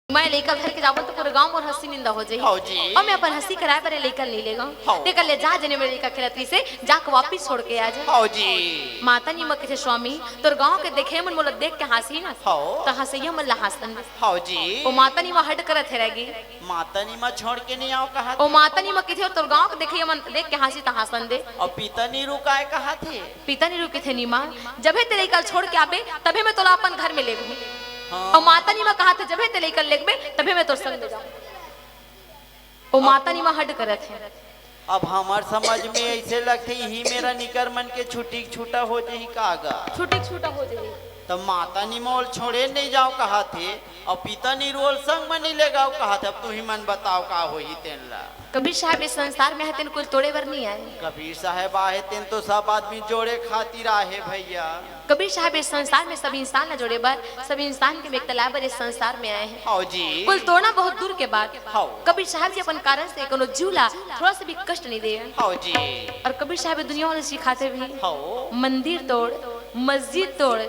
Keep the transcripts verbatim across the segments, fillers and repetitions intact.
मैं लइका घर के जाबो त पूरे गांव मोर हंसी निंदा हो जाही। हव जी। अउ मैं अपन हंसी कराए बर ए लइका ल नइ लेगंव। हव। तेकर ले जा, जेने मेर लइका खेलत रहिसे, जाके वापिस छोड़ के आ जा। हव जी। माता नीमा कहिथे, स्वामी, तोर गांव के देखे मन मोला देख के हंसही ना, हव। त हंसइया मन ला हंसन दे। हव जी। ओ माता नीमा हट करत हे रह गे। माता नीमा छोड़ के नइ आंव कहाथे। ओ माता नीमा कहिथे, तोर गांव के देखइया मन देख के हंसही त हंसन दे। अउ पिता नीरू काय कहाथे? पिता नीरू कहिथे, नीमा, जभे ते लइका ल छोड़ के आबे, तभे मैं तोला अपन घर में लेगहूं। हाँ। अउ माता नीमा कहाथे, जभे ते लइका ल लेगबे, तभे मैं तोर संग में जाहूं। ओ माता नीमा हट करत हे। अब हमर समझ में अइसे लगथे, इही मेर निकर मन के छुट्टी के छूटा हो जाही का गा? छुट्टी के छूटा हो जाही। त माता नीमा ल छोड़े नइ जांव कहाथे, अउ पिता नीरू ल संग में नइ लेगंव कहाथे। अब तुही मन बताव का होही तेन ला। कबीर साहब ए संसार में आए हे तेन कोई ल तोड़े बर नइ आए। कबीर साहब आए हे तेन तो सब आदमी जोड़े खातिर आए हे भइया। कबीर साहब ए संसार में सब इंसान ला जोड़े बर, सब इंसान के मेल तलाए बर ए संसार में आए हे। हव जी। कोई ल तोड़ना बहुत दूर के बात। हव। कबीर साहब जी अपन कारण से कोनो जीव ला थोड़ा सा भी कष्ट नइ दे। हव जी। अउ कबीर साहब ए दुनिया वाला सिखाथे भी, हव। मंदिर तोड़, मस्जिद तोड़,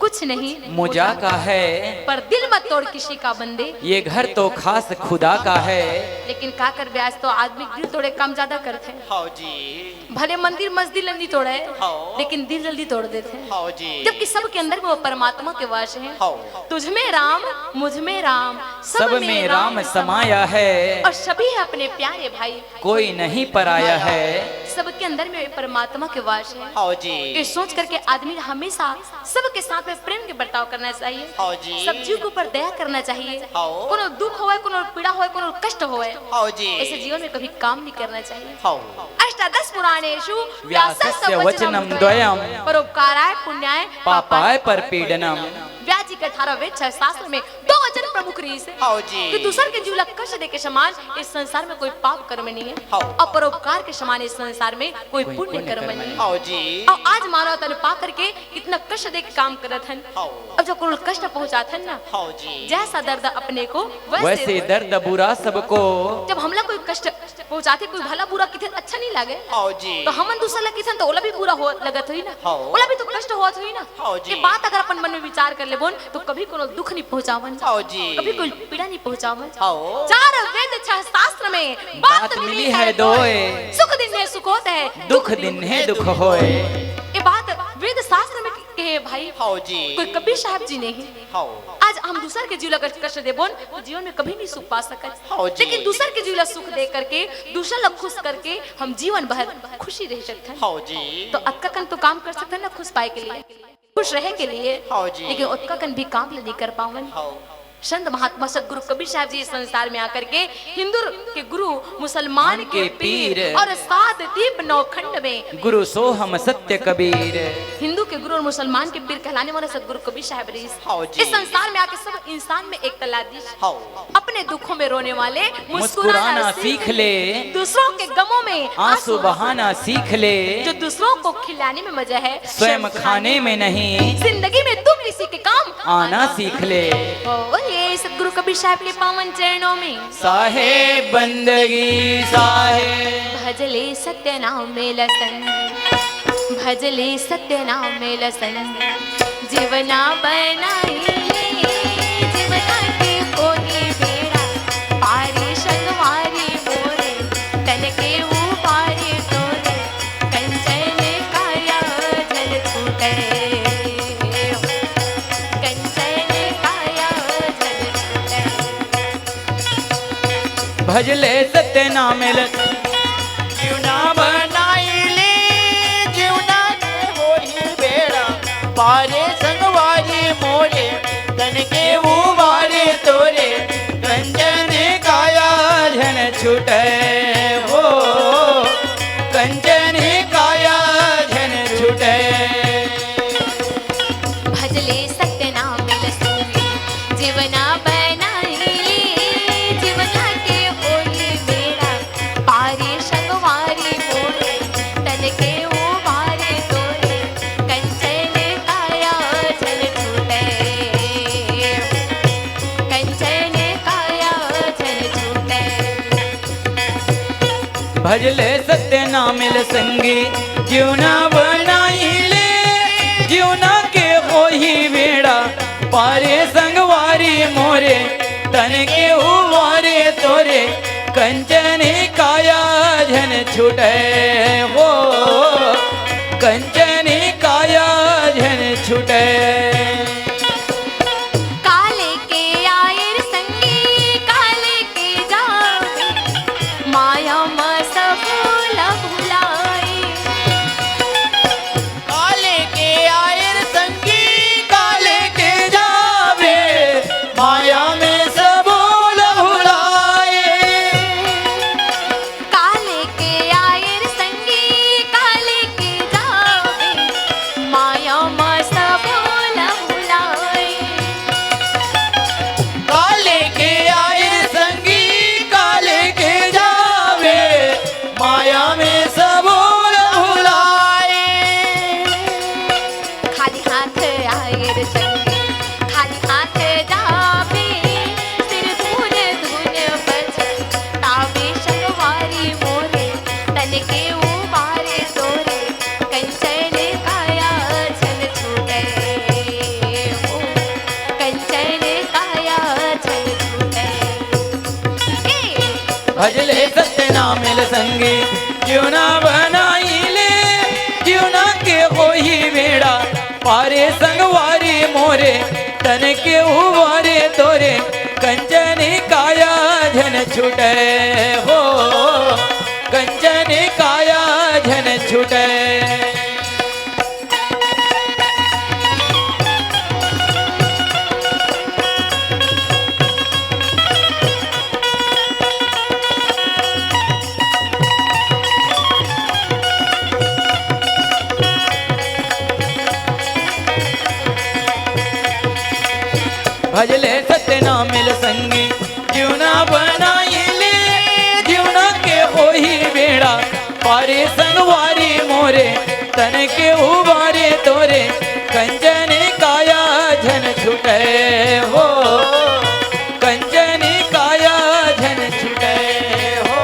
कुछ नहीं मुझा का है। पर दिल मत तोड़ किसी का बंदे। ये घर तो खास खुदा का है। लेकिन का करबे, आज तो आदमी दिल तोड़े काम ज्यादा करथे। हव जी। भले मंदिर मस्जिद ल नइ तोड़े, हव। लेकिन दिल जल्दी तोड़ देथे। हव जी। जबकि सबके अंदर में वो परमात्मा के वास हे। हव। तुझ में राम, मुझ में राम, सब में राम समाया है। अउ सभी हे अपने प्यारे भाई। कोई नहीं पराया है। सबके अंदर में परमात्मा के वास हे। हव जी। ये सोच करके आदमी हमेशा सबके साथ में प्रेम के बर्ताव करना चाहिए। हव जी। सब जीव के ऊपर दया करना चाहिए। हव। कोनो दुख होवय, कोनो पीड़ा होवय, कोनो कष्ट होवय, हव जी। अइसे जीवन में कभी काम नइ करना चाहिए। हव। अष्टादश पुराणेषु व्यासस्य व्यासस्य वचनं वचनं द्वयम्। द्वयम्। परोपकाराय पुण्याय पापाय परपीडनम्। व्यास जी के अठारह वेद छह शास्त्र में दो वचन प्रमुख रहिसे। हव जी। कि दूसर के जीव ला कष्ट दे के समान इस संसार में कोई पाप कर्म नइ हे। हव। अउ परोपकार के समान इस संसार में कोई कोई पुण्य पुण्य कर्म कर्म नइ हे। हव जी। अउ आज मानव तन पा करके इतना कष्ट दे के काम करत हन। हव। अब जो कोनो ल कष्ट पहुंचात हन ना, हव जी। जैसा दर्द अपने को वैसे वैसे दर्द बुरा सबको। जब हमला कोई कष्ट पहुंचाथे, कोई भला बुरा किथे अच्छा नइ लागे। हव जी। त हमन दूसर ला किथन त ओला भी बुरा हो लगत होही ना। हव। ओला भी तो कष्ट होत होही ना। हव जी। ये बात अगर अपन मन में विचार कर लेबोन त कभी कोनो दुख नइ पहुंचावन। हव जी। कभी कोई पीड़ा नइ पहुंचावन। हव। चार वेद छह शास्त्र में बात बात मिली मिली है है दोय। दोय। सुख दिन्हें सुख होत है, दुख दिन्हें दुख होय। ये बात वेद शास्त्र में कहे भाई। हव जी। कोई कबीर साहब जी नहीं। हव। आज हम दूसर के जीव ला अगर कष्ट देबोन त जीवन में कभी नइ सुख पा सकत। हव जी। लेकिन दूसर के जीव ला सुख दे करके, दूसर ला खुश करके हम जीवन भर खुशी रह सकथन। हव जी। त अतका कन तो काम कर सकथन ना खुश पाए के लिए, खुश रहे के लिए। हव जी। लेकिन ओतका कन भी काम ल नइ कर पावन। हव। संत महात्मा सतगुरु कबीर साहब जी इस संसार में आकर के हिंदू के गुरु, मुसलमान के के पीर पीर। और सात दीप नौ खंड में गुरु सोहम सत्य कबीर। हिंदू के गुरु और मुसलमान के पीर कहलाने वाला सतगुरु कबीर साहब रहिस। हव जी। इस संसार में आके सब इंसान में एकता ला दिस। हव। अपने दुखों में रोने वाले मुस्कुराना मुस्कुराना सीख सीख ले। ले। दूसरों के गमों में आंसू आंसू बहाना सीख ले। जो दूसरों को खिलाने में मजा है, स्वयं खाने में नहीं। जिंदगी में तू किसी के काम आना सीख ले। ओ, ये सतगुरु कबीर साहब के पावन चरणों में। साहेब बंदगी साहेब। भजले सत्य नाम मेला संग, भजले सत्य नाम मेला संग। जीवना बनाई ले, जीवना के कोई बेड़ा, पारी संगवारी मोरे, तन के उबारे तोरे, कंचन काया जल छूटे, कंचन काया जल छूटे। भजले सत्य नाम मिल जीवना बनाई ले, जीवना के होही बेड़ा, पारे संगवारी मोरे, तन के उबारे तोरे, कंचन काया झन छूटे हो, कंचन काया झन छूटे। भजले सत्य नाम लसूरी, जीवना बनाई ले, जीवना के होई बेड़ा, पारे संगवारी मोरे, तन के उबारे तोरे, कंचन काया झन छूटे, कंचन काया झन छूटे। भजले सत्य नाम मिल संगी, जीवना बनाई ले, जीवना के होही बेड़ा, पारे संगवारी मोरे, तन के उबारे तोरे, कंचन काया झन छूटे हो, कंचन काया झन छूटे। काले के आयर संगी, काले के जावे, माया म सब ल भुलाए। काले के आयर संगी, काले के जावे, माया में सबोला भुलाए। काले के आयर संगी, काले के जावे, माया में सबोला भुलाए। काले के आयर संगी, काले के जावे, माया में सबोला भुलाए। खाली हाथ आए रे संगी, खाली हाथ जाबे, सिर धुन धुन बज ताबे संगवारी मोरे, तन के उबारे तोरे, कंचन काया छन छूटे हो, कंचन काया छन छूटे। ए! भजले सत्य नाम मिल संगी, जीवना बनाई ले, जीवना के होही बेड़ा पारे संगवारी मोरे, तन के उबारे तोरे, कंचन काया झन छूटे हो, कंचन काया झन छूटे। भजले सत्य नाम मिल संगी, जीवना बनाई ले, जीवना के होही बेड़ा पारे संगवारी मोरे, तन के उबारे तोरे, कंचन काया झन छूटे हो, कंचन काया झन छूटे हो।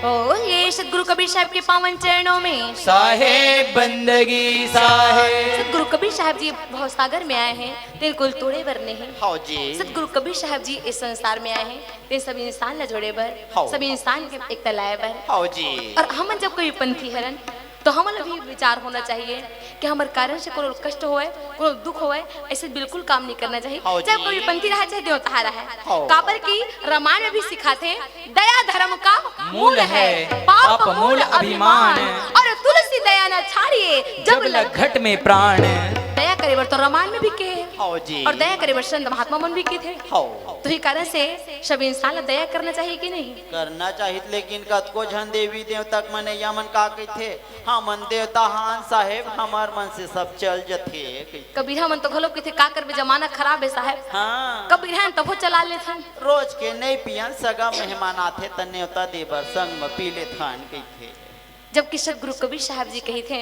ओ, ये सतगुरु कबीर साहब के पावन चरणों में। साहेब बंदगी साहेब। सतगुरु कबीर साहब जी भवसागर में आए हैं, तेन कुल तोड़े बर नहीं। हाँ जी। सतगुरु कबीर साहब जी इस संसार में आए हैं, तेन सब इंसान ला जोड़े बर, हाँ। सब इंसान के एकता लाए बर। हाँ जी। और हमन जब कोई पंथी हरन, तो हमन ला भी विचार होना चाहिए कि हमर कारण से कोनो कष्ट होए, कोनो दुख होए, ऐसे बिल्कुल काम नहीं करना चाहिए। हाँ चाहे जी। कोई पंथी रहे, चाहे देवता रहे। हाँ। काबर कि रामायण में भी सिखाथे, दया धर्म का मूल मूल है, है, पाप पाप मूल मूल अभिमान। अभिमान। और तुलसी दया न छाड़िए, जब जब लग लग घट में प्राण। दया करे बर तो रामायण में भी कहे। हाँ जी। और दया करे बर संत महात्मा मन भी कथे। हाँ। तो ही कारण से सब इंसान ला दया करना चाहिए कि नहीं? करना चाहिए, लेकिन कतको झन देवी देवता के मनैया मन का कहिथे, "हमन देवता हान साहेब, हमर मन से सब चल जथे।" कबीरा मन तो घलो कहिथे, "का करबे, जमाना खराब है साहेब।" हाँ। कबीरा मन तभो चला लेथन। रोज के नहीं पियन, सगा मेहमान आथे त नेवता दे बर संग म पी लेथन कहिथे। जबकि सतगुरु कबीर साहब जी कहिथे,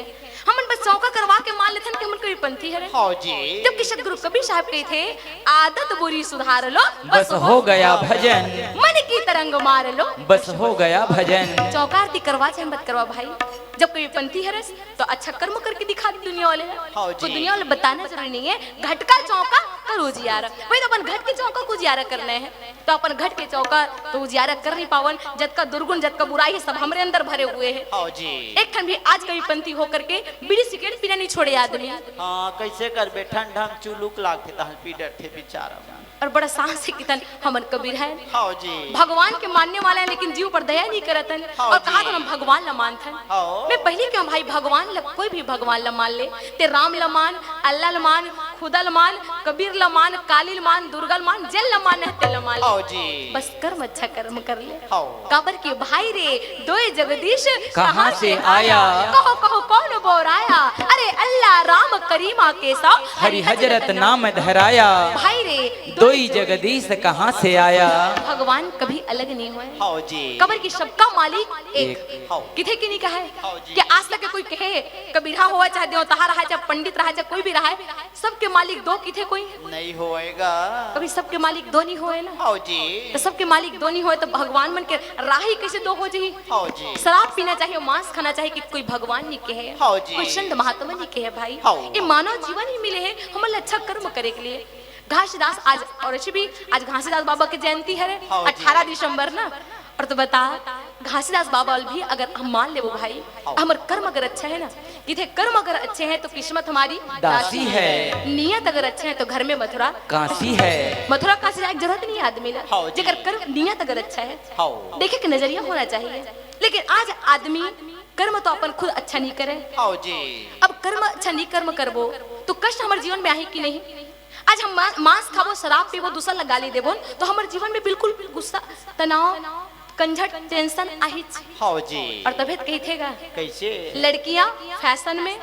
"हमन बस चौका करवा के मान लेथन कि हमन कोई पंथी हरे।" हाँ जी। जबकि सतगुरु कबीर साहब कहिथे, "आदत बुरी सुधार लो, बस हो गया भजन। मन की तरंग मार लो।" बस हो गया भजन। चौका आरती करवा चाहे मत करवा भाई, जब कोई पंथी हरस तो अच्छा कर्म करके दिखा दे दुनिया वाले ला। हाँ जी। कोई दुनिया वाले बताना जरूरी नहीं है, घट का चौका करो जियारा। वही तो अपन घट के चौका को जियारा करना है। तो अपन घट के चौका तो उजियारा कर नहीं पावन, जतका दुर्गुण, जतका बुराई है, सब हमरे अंदर भरे हुए हैं। हाँ जी। एक ठन भी आज कभी पंथी होकर के बीड़ी सिगरेट पीना नहीं छोड़े आदमी। हाँ, कैसे करबे? ठंडा में चुलुक लागथे, तहन पी डरथे बेचारा मन। और बड़ा साहस है कितन हमन कबीर हैं। हाँ जी। भगवान के मानने वाला है, लेकिन जीव पर दया नहीं करतन। हाँ और कहा जी। तो हम भगवान ला मानथन। हाँ। मैं पहले क्यों भाई, भगवान ला, कोई भी भगवान ला मान ले, ते राम ला मान, अल्लाह ला मान, खुदा ल मान, कबीर ल मान, काली ल मान, दुर्गा ल मान, जेन ल मान है तेन ल मान ले। आओ जी। बस कर्म अच्छा कर्म कर ले। आओ। काबर के भाई रे, दोय जगदीश कहाँ से आया? कहो कहो कौन बोराया? अरे अल्लाह राम करीमा केसव हरि हजरत नाम धराया। भाई रे, दोई जगदीश कहाँ से आया? भगवान कभी अलग नहीं होय। हाँ जी। काबर के सबका मालिक एक। एक। हाँ। किथे के नहीं कहा है हाँ जी। कि आज तक कोई कहे कबीरा होवय, चाहे देवता रहय, चाहे पंडित रहय, चाहे कोई भी रहय, सबके मालिक दो किथे कोई? नहीं होएगा। कभी सबके मालिक दो नहीं होए ना? हव जी। तो सबके मालिक दो नहीं होए तो भगवान मन के राही कैसे दो हो जाही? हव जी। शराब पीना चाहिए, मांस खाना चाहिए कि कोई भगवान नहीं कहे, हव जी। कोई संत महात्मा नहीं कहे भाई। हव। ये मानव जीवन ही मिले है हमन ला अच्छा कर्म करे के लिए। घासीदास आज, और ऐसे भी आज घासीदास बाबा के जयंती है रे, हव जी। अठारह दिसंबर ना। और तो बता, घासीदास बाबा भी अगर हम मान लेबो भाई, हव। हमर कर्म अगर अच्छा है ना, किथे कर्म अगर अच्छे हैं तो किस्मत हमारी दासी है। नियत अगर अच्छे हैं तो घर में मथुरा काशी है। मथुरा काशी जाए के जरूरत नहीं है आदमी ला, हव जी। जेकर कर्म नियत अगर अच्छा है। हव। देखे के नजरिया होना चाहिए। लेकिन आज आदमी कर्म तो अपन खुद अच्छा नहीं करे। हव जी। अब कर्म अच्छा नहीं कर्म करबो तो कष्ट हमर जीवन में आही कि नहीं? आज हम मा-, मांस खाबो, शराब पीबो, दूसर ला गाली देबो, तो हमर जीवन में बिल्कुल गुस्सा, तनाव, कंझट, टेंशन आहिच। हव जी। और तभे त कहिथे गा, कैसे? लड़कियां फैशन में,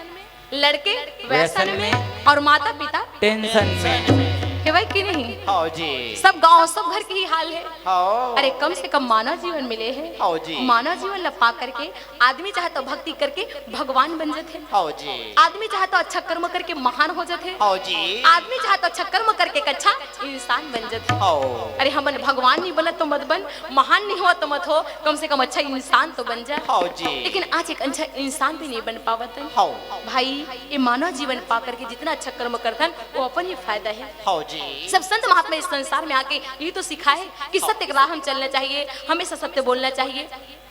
लड़के वैसन वैसन में, में। और माता पिता टेंशन में। कहे कि नहीं? हव जी। सब गांव, सब घर के ही हाल है। हव। अरे, कम से कम मानव जीवन मिले है। हव जी। मानव जीवन ला पा करके आदमी चाहे तो भक्ति करके भगवान बन जथे। हव जी। आदमी चाहे तो अच्छा कर्म करके महान हो जथे। हव जी। आदमी चाहे तो अच्छा कर्म करके एक अच्छा इंसान बन जथे। हव। अरे, हमन भगवान नहीं बनत तो मत बन, महान नहीं हो तो मत हो, कम से कम अच्छा इंसान तो बन जा। हव जी। लेकिन आज एक अच्छा इंसान भी नहीं बन पावत है। हव। भाई, ये मानव जीवन पा करके जितना अच्छा कर्म करथन, वो अपन ही फायदा है। हव जी। सब संत महात्मा इस संसार में आके यही तो सिखाए कि सत्य के राह हम चलना चाहिए, हमेशा सत्य बोलना चाहिए।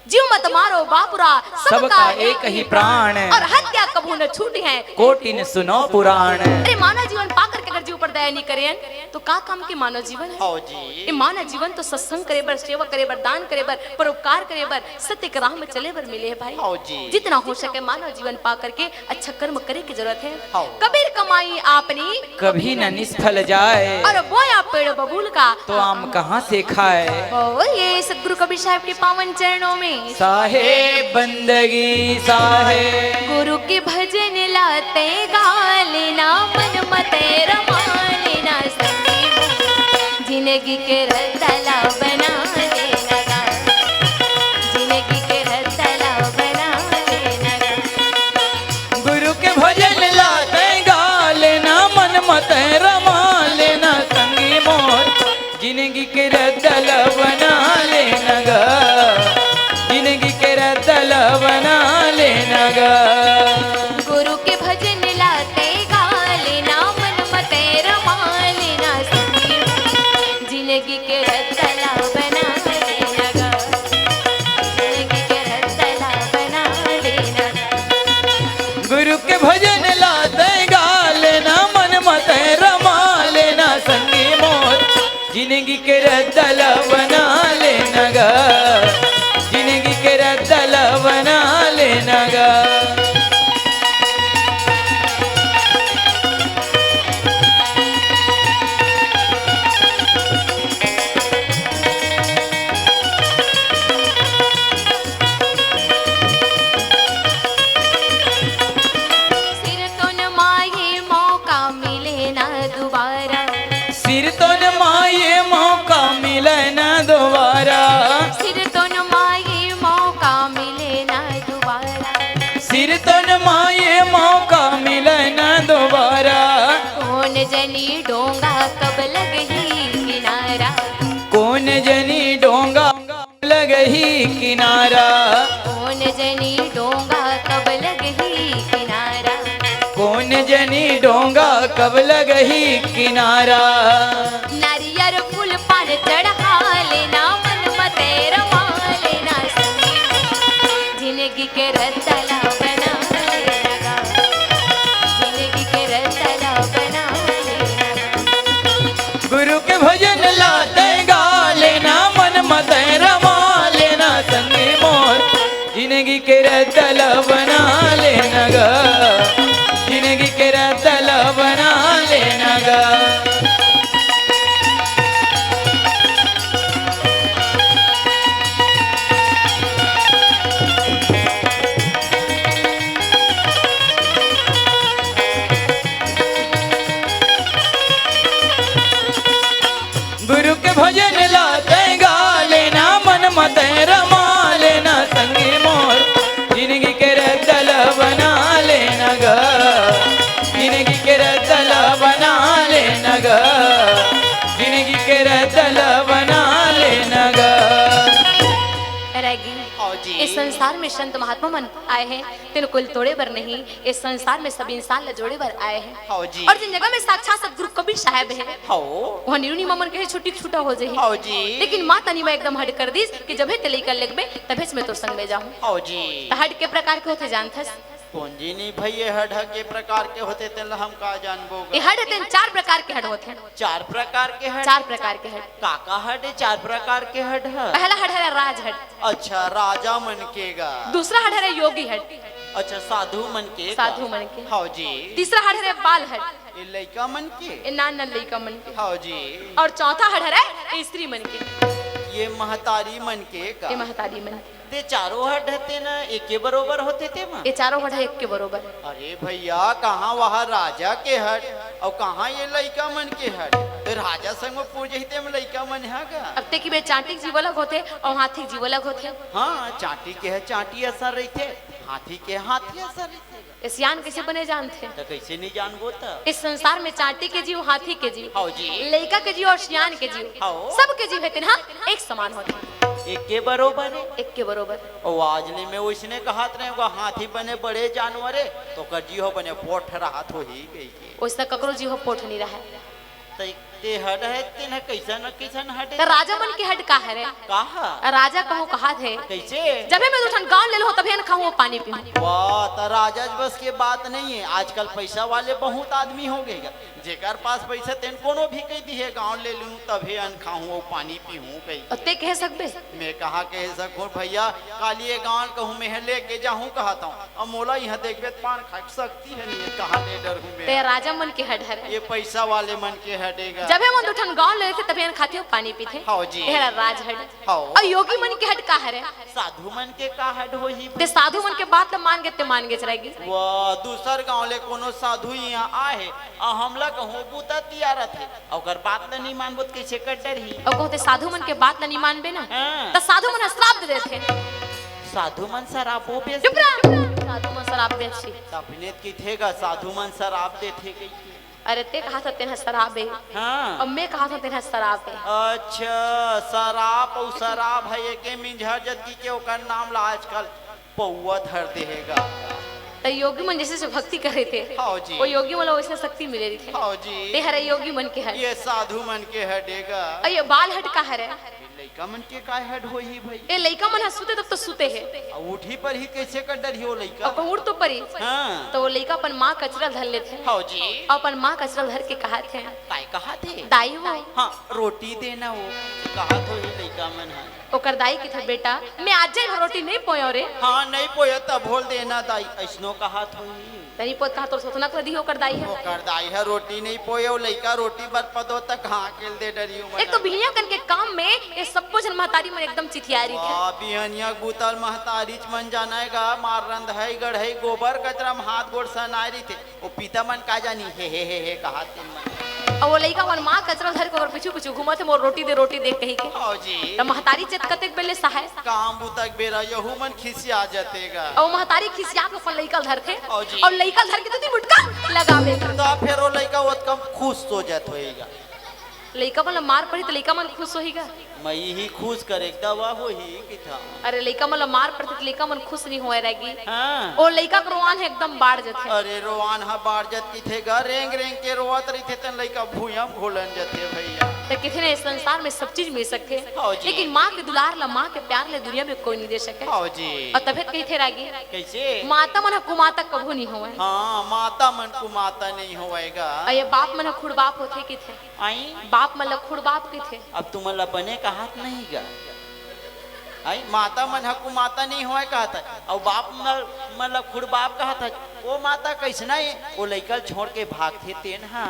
जीव मत मारो बापुरा, सबका सबका एक ही प्राण। और हत्या कभू न छूटी है। कोटिन सुनो पुराण। अरे, मानव जीवन पा करके अगर जीव पर दया नहीं करें तो का काम के मानव जीवन है? हव जी। ये मानव जीवन तो सत्संग करे बर, सेवा करे बर, दान करे बर, परोपकार करे बर, सत्य के राह में चले बर मिले है भाई। हव जी। जितना हो सके मानव जीवन पा करके अच्छा कर्म करे के जरूरत है। हव। कबीर कमाई आपनी कभी न निष्फल जाए। और बोया पेड़ बबूल का तो आम कहाँ से खाए। बोलिए सतगुरु कबीर साहब के पावन चरणों में। साहेब बंदगी साहेब। गुरु के भजन ला तैं गा लेना, मन म तैं रमा लेना संगी मोर। जिनगी के रद्दा ला बना लेना गा। जिनगी के रद्दा ला बना लेना गा। गुरु के भजन ला तैं गा लेना, मन म तैं रमा लेना संगी मोर। जिनगी के रद्दा ला बना लेना गा। जिनगी के रद्दा ला बना लेना गा। गुरु के भजन ला तैं गा लेना, मन म तैं रमा लेना संगी मोर। जिनगी के रद्दा ला बना लेना गा। जिनगी के रद्दा ला बना लेना गा। गुरु के भजन ला तैं गा लेना, मन म तैं रमा लेना संगी मोर। जिनगी के रद्दा ला बना लेना गा। जिनगी के रद्दा ला बना लेना गा। सिर तोन माये मौका मिले ना दोबारा। सिर तोन माये मौका मिले ना दोबारा। सिर तोन माये मौका मिले ना दोबारा। सिर तोन माये मौका मिले ना दोबारा। कोन जनी डोंगा कब लगही किनारा। कोन जनी डोंगा लगही किनारा। कोन जनी डोंगा कब लगही किनारा। कोन जनी डोंगा कब लगही किनारा। नारियर फूल पान चढ़ा लेना, मन म तैं रमा लेना संगी। जिनगी के रद्दा ला बना लेना गा। जिनगी के रद्दा ला बना लेना गा। गुरु के भजन ला तैं गा लेना, मन म तैं रमा लेना संगी मोर। जिनगी के रद्दा ला बना लेना गा। जिनगी के रद्दा ला बना लेना गा। गुरु के भजन ला तैं गा लेना, मन म तैं रमा लेना संगी मोर। जिनगी के रद्दा ला बना लेना गा। जिनगी के रद्दा ला बना तला बना लेना गा। रैगी, हाँ जी। इस संसार में संत महात्मा मन आए हैं, तेन कुल तोड़े बर नहीं, इस संसार में सब इंसान ला जोड़े बर आए हैं। हाँ जी। और जिन जगह में साक्षात सतगुरु कबीर साहब है, हाँ। वहाँ नीरू नीमा मन के छुट्टी छूटा हो जाही। हाँ जी। लेकिन माता नीमा एकदम हट कर दीस कि जब हे ते लइका लगबे, तभेच मैं तोर संग में जाहूँ। हाँ जी। त हड के प्रकार के होथे जानथस? कौन जी नहीं भाई, ये हड ह के प्रकार के होथे, तेन ला हम का जानबो गा? ये हड तेन चार प्रकार के हड होथे। चार प्रकार के हड? चार प्रकार के हड। का का हड हे चार प्रकार के हड ह? पहला हड हरे राज हड, अच्छा, राजा मन के गा। दूसरा हड हरे योगी हड, अच्छा, साधु मन के गा। साधु मन के। हाँ जी। तीसरा हड हरे बाल हड, ये लइका मन के। ये नान नान लइका मन के। हाँ जी। और चौथा हड हरे स्त्री मन के, ये महतारी मन के का। ये महतारी मन के। ते चारों हड हते ना, एके बरोबर होथे ते मा। ये चारों हड एक के बरोबर। अरे भैया, कहाँ वहाँ राजा के हड और कहाँ ये लइका मन के हड? ते राजा संग में पूजे ही ते में लइका मन ह गा। अब ते की बे चांटी के जीव अलग होथे और हाथी के जीव अलग होथे। हाँ, चांटी के ह चांटी असर रहिथे, हाथी के हाथी असर रहिथे। ये सियान कैसे बने जानथे? त कैसे नहीं जानबो त? इस संसार में चांटी के जीव, हाथी के जीव, हाँ जी। लइका के जीव और सियान के जीव, हाँ। सब के जीव है तेन हा एक समान होथे, एक के बरोबर है। एक के बरोबर। और आज ले मैं वैसने कहत रहे, वो हाथी बने बड़े जानवर है, तो ओकर जीव बने पोठ रहत होही कही के। वैसा ककरो जीव पोठ नहीं रहा है। त ते हड है, तेन ह कैसन कैसन हड त राजा मन के हड का हरे? कहा? राजा कहूँ कहा थे, कैसे? जब मैं दू ठन गाँव ले लो तभी न खाऊँ पानी पीऊँ। वाह, त राजा बस के बात नहीं है, आजकल पैसा वाले बहुत आदमी हो गए गा। जेकर पास पैसा तेन कोनो भी कह दी है, गाँव ले लूँ तभी अन खाऊँ और पानी पीऊँ कही। और ते कह सकबे? मैं कहाँ कह सकूँ भैया, काली ये गाँव कहूँ मैं लेके जाहूँ कहत हूँ, अब मोला यहाँ देखबे त पान खाए के शक्ति है नहीं, कहाँ ले डरहूँ ते मैं। राजा मन के हड हरे। ये पैसा वाले मन के हडेगा। जब हम दू ठन गाँव ले लेथे तभी न खाथे पानी पीथे। हाँ जी। तेरा राज हड। हाँ। और योगी मन के हड का हरे? साधु मन के का हड होही? ते साधु मन के बात ल मान गे ते मान गे चलाएगी। वाह, दूसर गाँव ले कोनो साधु यहाँ आए हे, आ हमला कहूँ बूता तियारत हे, ओकर बात ल नहीं मानबो त कैसे कर डरही? और कहते साधु मन के बात ल नहीं मानबे ना, हाँ। त साधु मन ह श्राप दे देथे। साधु मन शराब वो बेच चुप रह। साधु मन शराब बेचही। तपने त किथे गा साधु मन शराब देथे कही के। अरे ते कहा था तेन ह शराब है, हाँ। और मैं कहा था तेन ह शराब है। अच्छा, शराब और शराब है एके मिंझर जतकी के ओकर नाम ला आजकल पौवा धर देहेगा। त योगी मन जैसे से भक्ति करे थे, हाँ जी। वो योगी मन ला वैसे शक्ति मिले रही थे। हाँ जी। ते हरे योगी मन के हड। ये साधु मन के हडेगा। और ये बाल हड का हरे? लइका मन के काय हड होही भाई? ये लइका मन ह सुते तब तो सुते है। अब उठी पर ही कैसे कर डरही वो लइका? और कहूँ उठ तो परी, हाँ। तो वो लइका अपन माँ कचरा धर लेथे। हाँ जी। अपन माँ कचरा धर के कहा थे, काय कहा थे? दाई वो, हाँ, रोटी देना वो। कहा तो ही लइका मन है। ओकर दाई किथे, बेटा, मैं आज जाए रोटी नहीं पोयो रे। हाँ, नहीं पोया तब बोल देना दाई, ऐसनो कहा तो ही। तनी पोत कहा तोर सोतना कर दी ओकर दाई है। ओकर दाई है रोटी नहीं पोए, वो लइका रोटी बर पदो तक हाँ अकेल दे डरी हूँ मैं। एक तो बिहनिया कन के काम में ये सब कुछ महतारी मन एकदम चिथियारी थे। वाह, बिहनिया के बूता ल महतारीच मन जानाएगा, मार रंधई गढ़ई गोबर कचरा में हाथ गोड़ सनाए रहिथे। वो पीता मन का जानी, हे हे हे हे कहा तेन मन। और वो लइका मन माँ कचरा धर के ओकर पीछू पीछू घूमत हे, मोर रोटी दे, रोटी दे कही के। हाँ जी। त महतारी चेत कतेक बेले सहाय। काम बूता के बेरा यहू मन खिसिया जतेगा। और महतारी खिसिया के अपन लइका ल धरथे। हाँ जी। और लइका ल धर के दूधी मुटका लगावे। तो फिर वो लइका वो कम खुश हो जात होएगा। लइका मन ल मार पड़ी त लइका मन खुश होही गा? मैं ही खुश करे के दवा होही कि था। अरे लइका मन ल मार पड़थे त लइका मन खुश नहीं होए रहेगी। हाँ। ओ लइका के रोआन ह एकदम बाढ़ जथे। अरे रोआन हा बाढ़ जत किथे गा, रेंग रेंग के रोवत रहिथे, तेन लइका भुइयां घोलन जथे भैया। त किथे ने इस संसार में सब चीज मिल सकथे, हाँ जी। लेकिन माँ के दुलार ला, माँ के प्यार ले दुनिया में कोई नहीं दे सके। हाँ जी। और तभे त कहिथे रागी, कैसे? माता मन ह कुमाता कभू नहीं होवय। हाँ, माता मन कुमाता नहीं होएगा। और ये बाप मन ह खुड़ बाप होथे किथे। आई। बाप मन ल खुड़ बाप किथे। अब तुमन ला बने कहात नहीं गा। आई, माता मन ह कुमाता नहीं होए कहत है, अउ बाप मन, मन ला खुड़ बाप कहत है। ओ माता कैसना है, ओ लइका ल छोड़ के भागथे तेन हा।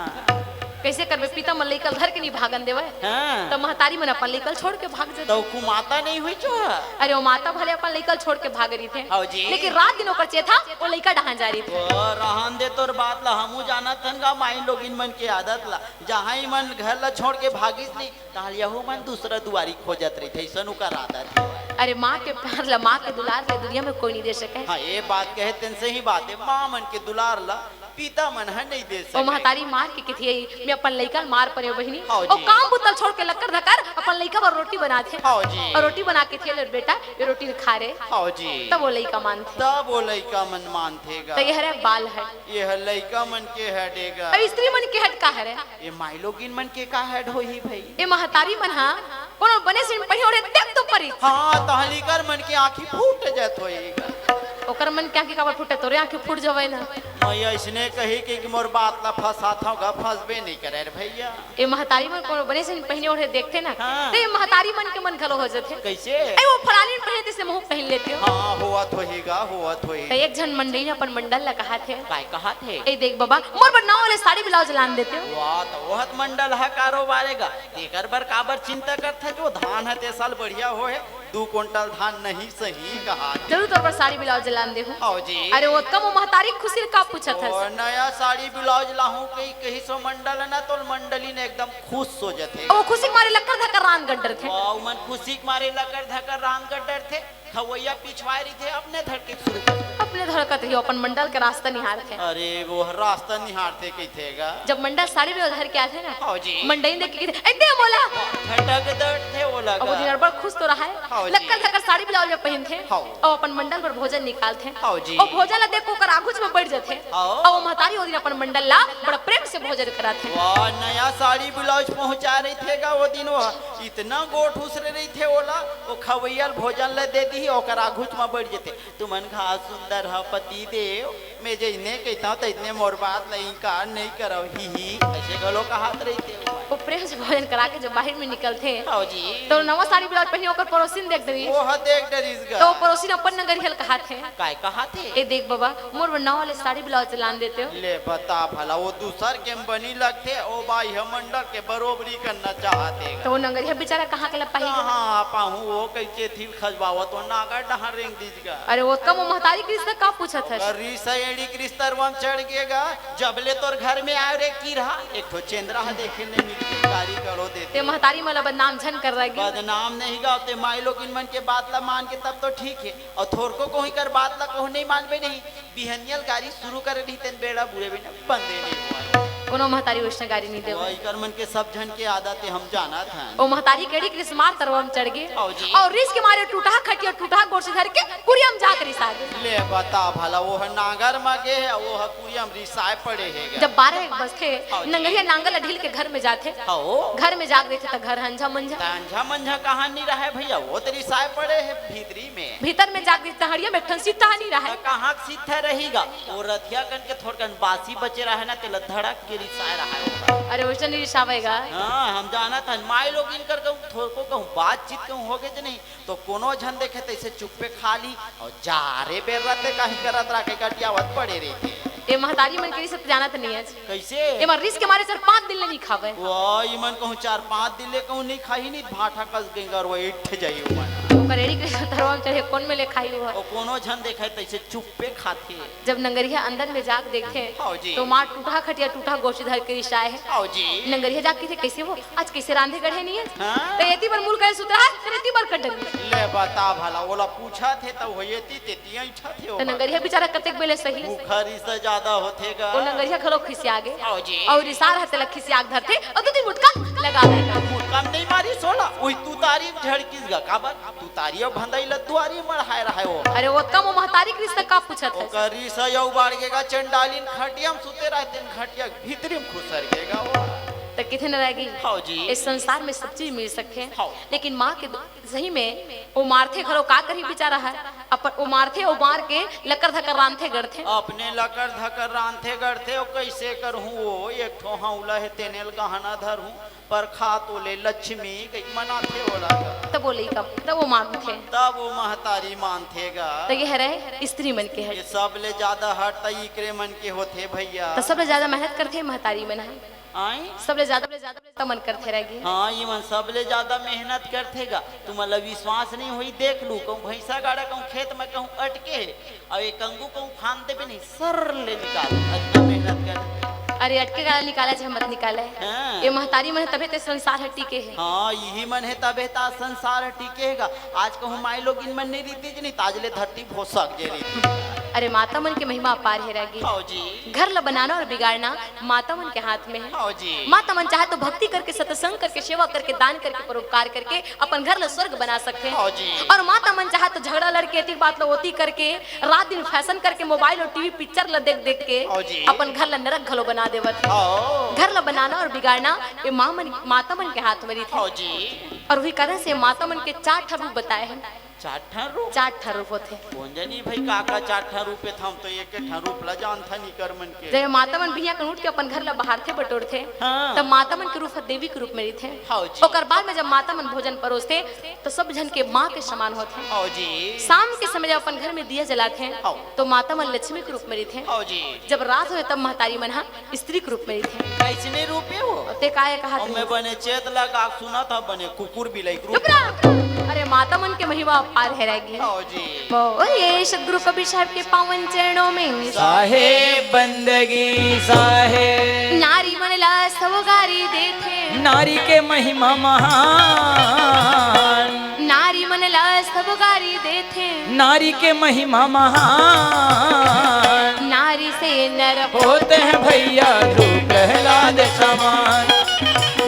कैसे करबे, पिता मन लइका ल धर के नहीं भागन देवय। हाँ। त महतारी मन अपन लइका ल छोड़ के भाग जाथे। तो कुमाता नहीं हुई जो है। अरे ओ माता भले अपन लइका ल छोड़ के भाग रहिथे, हाँ जी। लेकिन रात दिन ओकर चेथा ओ लइका डहान जा रहिथे। ओ, रहन दे तोर बात ला, हमू जानत हन गा माई लोगिन मन के आदत ला। जहाँ ही मन घर ला छोड़ के भागिस नहीं, तहाँ यहू मन दूसरा दुआरी खोजत रहिथे, ऐसन ओकर आदत है। अरे माँ के प्यार ला, माँ के दुलार ले दुनिया में कोई नहीं दे सके। हाँ, ये बात कहे तेन सही बात है, माँ मन के दुलार ला पिता मन ह नहीं दे सकय। महतारी मार के कथे, "मैं अपन लइका ल मार परेंव बहिनी।" हाँ जी। अउ काम बुता ल छोड़ के लकर धकर अपन लइका बर रोटी बनाथे। हाँ जी। अउ रोटी बना के कथे, "ले बेटा, ये रोटी ल खा रे।" हाँ जी। तब वो लइका मानथे। तब वो लइका मन मानथे गा। त ये हरे बाल हट। ये ह लइका मन के हटे गा। अब स्त्री मन के हट का हरे? ये माईलोगिन मन के का हट होही भई? ये महतारी मन हा कोनो बने से पहिने ओढ़े देख तो परी। हाँ, तहलीकर मन के आँखी फूट जात होही गा। ओकर मन के आँखी काबर फूटे? तोरे आँखी फूट जावय ना। मैं अइसने कही कि, कि मोर बात ला फंसाथव गा, फंसबे नहीं करे रे भैया। ये महतारी मन कोनो बने से पहिने ओढ़े देखथे ना, हाँ। त ये महतारी मन के मन घलो हो जाथे। कइसे? ए, वो फलानी पहिने तइसे महूँ पहिन लेतेंव। हाँ, होवत होही गा, होवत होही। त एक झन मंडली ह अपन मंडल ला कहाथे। काय कहाथे? ए देख बबा, मोर बर नवा वाले साड़ी ब्लाउज लान देतेव। वाह, त ओहत मंडल ह कारोबार हे गा। तेकर बर काबर चिंता करथस? जो धान ह ते साल बढ़िया होहे, दू कुंटल धान नहीं सही कहा। जरूर तोर बर साड़ी ब्लाउज लान देहूँ। हाँ जी। अरे ओतका म महतारी खुशी ल का पूछथस? ओ नया साड़ी ब्लाउज लाहूँ कही, कहिस ओ मंडल ना, त मंडली ने एकदम खुश हो जाथे। ओ खुशी के मारे लकर धकर रांध गड्डरथे। वाह, मन खुशी के मारे लकर धकर रांध गड्डरथे। खवैया पिछवाय रहिथे, अपने धड़के शुरू कर। अपने धड़कत रहियो, अपन मंडल के रास्ता निहारथे। अरे, वो रास्ता निहारथे कहिथे गा। जब मंडल साड़ी ब्लाउज धर के आथे ना, हाँ जी। मंडली देख के कहिथे, "ए दे मोला।" झटक डरथे ओला अब वो गा। दिन बड़ खुश तो रहय। हाँ जी। लकर धकर साड़ी ब्लाउज में पहिनथे। हाँ। अउ अपन मंडल बर भोजन निकालथे। हाँ जी। अउ भोजन ला देख के ओकर आगूच में बैठ जाथे। हाँ। अउ वो महतारी ओ दिन अपन मंडल ला बड़ा प्रेम से भोजन कराथे। वाह, नया साड़ी ब्लाउज पहुँचा रहिथे गा ओ दिन वो। इतना गोठ उसरे रहिथे ओला, ओ खवैया ल भोजन ल दे दिही, ओकर आघूच म बइठ जथे, "तुमन घा सुंदर ह पति देव, मैं जइने कहिथंव तइने मोर बात ल इंकार नइ करव, ही ही," अइसे घलो कहत रहिथे ओमन। ओ प्रेम से भोजन करा के जब बाहिर में निकलथे, हव जी। त नवा साड़ी ब्लाउज पहिने ओकर पड़ोसिन देख डरिस। ओह देख डरिस गा। त ओ पड़ोसिन अपन नंगरिहा ल कहत हे। काय कहत हे? "ए देख बबा, मोर बर नवा ले साड़ी ब्लाउज लान देतेव।" ले बता भला, ओ दूसर के म बनी लगथे, ओ बाई ह मंडल के बरोबरी करना चाहत हे। त ओ नंगरिहा बेचारा कहाँ के ला पाही? कहाँ पाहूँ, ओ कइसे थिल खजवावत, ओ नागर डहार रेंग दिस गा। अरे, ओतका म महतारी के रिस का पूछत हस? अरे, रिस एड़ी के रिस तरवा म चढ़ गे गा। जब ले तोर घर में आय रे कीरा, एक ठो चेंदरा ह देखे नहीं मिलथे, गारी गड़ो देथे। ते महतारी मन ला बदनाम झन कर रही। बदनाम नहीं गा, ते माई लोगिन मन के बात ला मान के तब तो ठीक हे। अउ थोरको कहूँ एकर बात ला कहूँ नहीं मानबे नहीं, बिहनिया ल गारी शुरू करे रही, तेन बेड़ा बुरे बिना बंदे नहीं होय। कोनो महतारी वइसने गारी नहीं देवय। एकर मन के सब झन के आदत हे, हम जानत हन। ओ महतारी के एड़ी के रिस मार तरवा म चढ़ गे। हव जी। अउ रिस के मारे टूटहा खटिया, टूटहा गोड़ से धर के कुरिया म जाके रिसा गे। ले बता भला, ओह नांगर म गे हे, ओह कुरिया म रिसाय पड़े हे गा। जब बारह एक बजथे, हव जी। नंगरिहा नांगर ल ढील के घर में जाथे। हव। घर में जाके देखे त घर अंझा मंझा। त अंझा मंझा कहाँ नहीं रहय भैया, ओ त रिसाय पड़े हे भीतरी में। भीतर में जाके देखे त हड़िया में एक ठन सीता नहीं रहय। त कहाँ के सीता रही गा? ओ रथिया कन के थोड़कन बासी बचे रहय ना, तेला धड़क के रिसाय रहय ओला। अरे, वइसन नहीं रिसावय गा। हाँ, हम जानत हन, माई लोगिन कर कहूँ, थोरको कहूँ, बातचीत कहूँ होगे जे नहीं, त कोनो झन देखे तइसे चुप्पे खा ली, अउ जा रे बेर रथे, कहीं करत रह के गटियावत पड़े रहिथे। ए महतारी मन के रिस जानत नहीं हस। कइसे? एमन रिस के मारे चार पाँच दिन ले नहीं खावय। वाह, इमन कहूँ चार पाँच दिन ले कहूँ नहीं खाही, नहीं भाठा कस गेंगर वो इठ जाही ओमन। ओकर एड़ी के तरवा म चढ़े कोन में ले खाही वो? ओ कोनो झन देखे तइसे चुप्पे खाथे। जब नंगरिहा अंदर में जाके देखथे, हव जी। त मार टूटहा खटिया, टूटहा गोड़ से धर के रिसाय हे। हव जी। नंगरिहा जाके कहिथे, "कइसे वो? आज कइसे रांधे गढ़े नहीं हे?" हाँ। त एती बर मुल करे सुतरा हे, त एती बर कटन। ले बता भला, ओला पूछत हे त ओ एती तेती अइठा थे त ओमन। नंगरिहा बेचारा कतेक बेले सही। भूखा रिस ज्यादा होथे गा। ओ नंगरिहा घलो खिसिया गे। हव जी। अउ रिसाय रहय तेला खिसिया के धरथे, अउ दू तीन मुटका लगा देथे। मुटका म नहीं मारिस ओला, ओही तुतारी म झड़किस गा। काबर? तुतारी अउ भंदई ल दुवारी मढ़ाय रहय ओ। अरे, ओतका म महतारी के रिस का पूछत हस? ओकर रिस अउ बाढ़ गे गा, चंडालिन खटिया म सुते रहय, तेन खटिया के भीतरी म खुसर गे गा ओ। त कहिथे न रागी, हव जी। इस संसार में सब चीज मिल सकथे, हव। लेकिन माँ के दो सही में, ओ मारथे घलो का करही बेचारा ह। अपन ओ मारथे, ओ मार के लकर धकर रांधथे गढ़थे। अपने लकर धकर रांधथे गढ़थे, ओ कइसे करहूँ, ओ एक ठो हौला हे, तेने ल गहना धरहूँ, पर खा तो ले लक्ष्मी, कहि मनाथे ओला गा। तब ओ लइका, तब ओ मानथे। तब ओ महतारी मानथे गा। त ये हरय स्त्री मन के हट। ये सबले ज्यादा हट त इकरे मन के होथे भैया। त सबले ज्यादा मेहनत करथे महतारी मन ह। आय? सबले ज्यादा, सबले ज्यादा त मन करथे रह गे। हाँ, इमन सबले ज्यादा मेहनत करथे गा। तुमन ला विश्वास नहीं होही, देख लू, कहूँ भैंसा गाड़ा कहूँ खेत में कहूँ अटके हे, अउ एक अंगू कहूँ फांद देबे नहीं, सर ले निकाल, अतना मेहनत कर। अरे, अटके गाड़ा निकाले चाहे मत निकाले, हाँ। ये महतारी मन तभे ते संसार ह टिके हे। हाँ, इही मन हे तभे ता संसार ह टिके हे गा। आज कहूँ माई लोगिन मन नहीं रहितिस नहीं, त आज ले धरती भोसक गे रहितिस। अरे, माता मन के महिमा अपार हे रागी। हव जी। घर ला बनाना और बिगाड़ना माता मन के हाथ में है। हव जी। माता मन चाहे तो भक्ति करके, सत्संग करके, सेवा करके, दान करके, परोपकार करके अपन घर ला स्वर्ग बना सकथे। हव जी। और माता मन चाहे तो झगड़ा लड़के, एती बात ला ओती करके, रात दिन फैशन करके, मोबाइल और टीवी पिक्चर ला देख देख के हव जी। अपन घर ला नरक घलो बना देवत हे। हव। घर ला बनाना और बिगाड़ना ये माँ मन, माता मन के हाथ में रहिथे। हव जी। और वही कारण से माता मन के चार ठा रूप बताए हे। चार ठन रूप? चार ठन रूप होथे। कोन जनी भाई, का का चार ठन रूप हे? हम तो एक ठन रूप ला जानथन इकर मन के। जब माता मन बिहनिया कन उठ के अपन घर ला बहारथे, बटोरथे, हाँ। तब माता मन के रूप ह देवी के रूप में रहिथे। हव जी। ओकर बाद में जब माता मन भोजन परोसथे, तो सब झन के माँ के समान होथे। हव जी। शाम के समय जब अपन घर में दिया जलाथे, हव। तो माता मन लक्ष्मी के रूप में रहिथे। हव जी। जब रात होथे, तब महतारी मन ह स्त्री के रूप में रहिथे। कइसने रूप हे वो? ते काय कहा अब तू? मैं बने चेत लगा सुनत हव, बने कुकुर बिलाई के रूप। चुप रह। अरे, माता मन के महिमा अपार हे रागी। हव जी। बोलिए सतगुरु कबीर साहब के पावन चरणों में। साहेब बंदगी साहेब। नारी मन ला सब गारी देथे। नारी के महिमा महान। नारी मन ला सब गारी देथे। नारी के महिमा महान। नारी से नर होते हैं भैया ध्रुव प्रहलाद समान।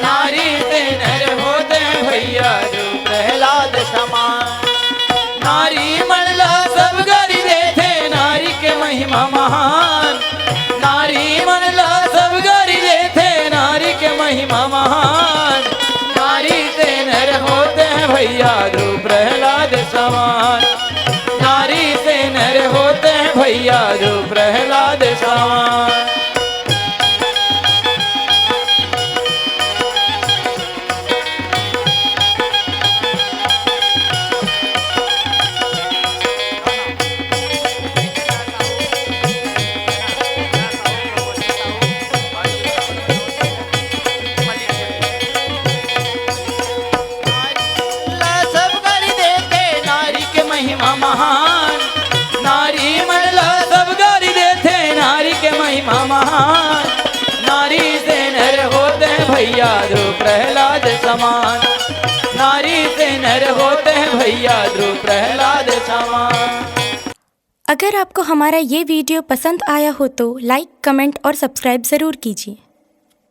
नारी से नर होते हैं भैया ध्रुव प्रहलाद समान। नारी मन ला सब गारी देथे, नारी के महिमा महान। नारी मन ला सब गारी देथे, नारी के महिमा महान। नारी से नर होते हैं भैया ध्रुव प्रहलाद समान। नारी से नर होते हैं भैया ध्रुव प्रहलाद समान। ला सब गारी देथे, नारी के महिमा महान। नारी मन ला सब गारी देथे, नारी के महिमा महान। नारी से नर होते हैं भैया ध्रुव प्रहलाद समान। नारी से नर होते हैं भैया ध्रुव प्रहलाद समान। अगर आपको हमारा ये वीडियो पसंद आया हो तो लाइक, कमेंट और सब्सक्राइब ज़रूर कीजिए।